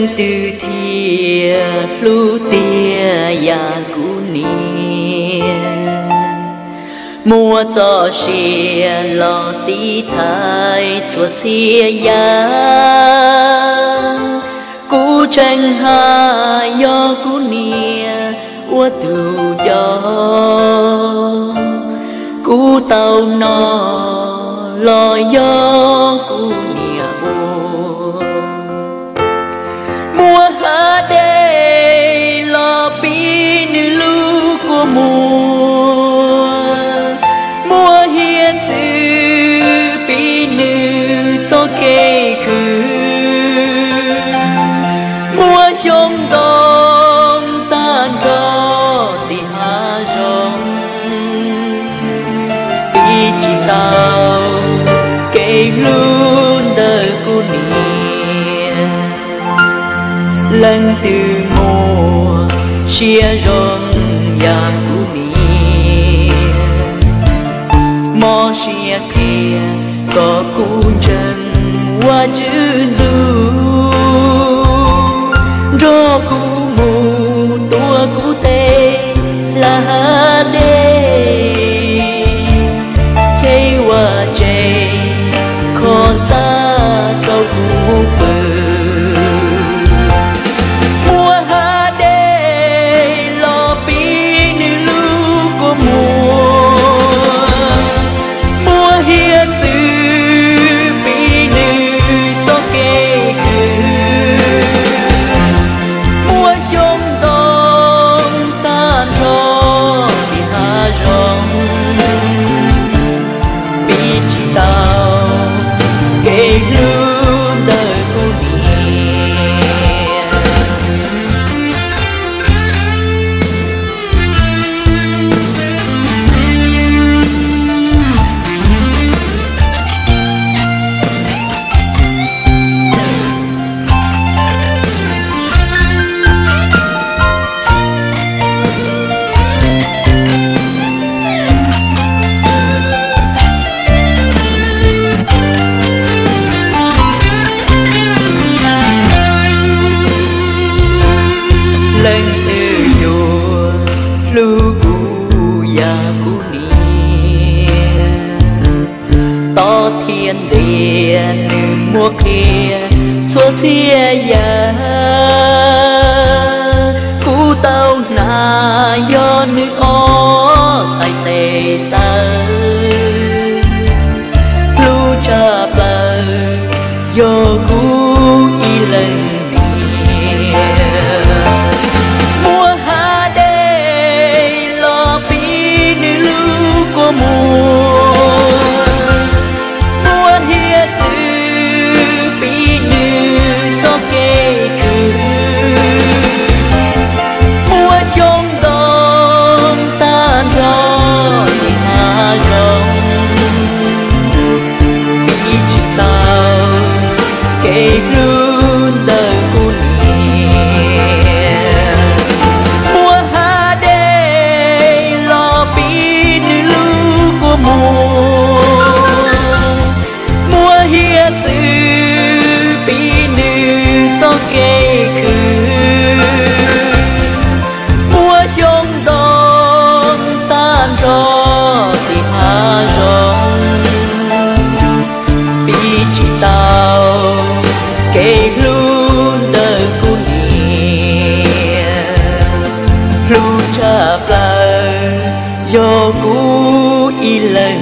Leej twg thiaj hlub tiag yam kuv niam? Muaj txoj sia los tiv thaiv txhua txhia yam. Kuv tseem hais yog kuv niam ua tus coj, kuv tau noj los yog kuv niam ua. Muaj hav dej los pib nws lub kua muag, muaj hiav txwv pib nws txoj kev khwv, muaj xyoob ntoo tag nrho tim hav zoov, pib tsis tau kev hlub ntawm kuv niam. Leej twg muaj siab zoo yam kuv niam, mob siab qhia kom kuv ntseeg Vajtswv ntuj, nrog kuv mus tuav kuv tej laj hav dej, cheb vaj tse kho txaj rau kuv pw. Muaj hav dej los pib nws lub kua muag, muaj hiav txwv pib nws txoj kev khwv, muaj xyoob ntoo tag nrho tim hav zoov, pib tsis tau kev hlub ntawm kuv niam. Leej twg yuav hlub kuv yam kuv niam? Tob thiab ntiag nws muab qhia txhua txhia yam, kuv tau hnav yog nws ob txhais tes xaws, hlub tshaj plaws yog kuv ib leeg niam. Muaj hav dej los pib nws lub kua muag, muaj hiav txwv pib nws txoj kev khwv, muaj xyoob ntoo tag nrho tim hav zoov, pib tsis tau kev hlub ntawm kuv niam. Muaj hav dej los pib nws lub kua muag, muaj hiav txwv pib nws txoj kev khwv, muaj xyoob ntoo tag nrho tim hav zoov, pib tsis tau kev hlub ntawm kuv niam. Hlub tshaj plaws yog kuv ib leeg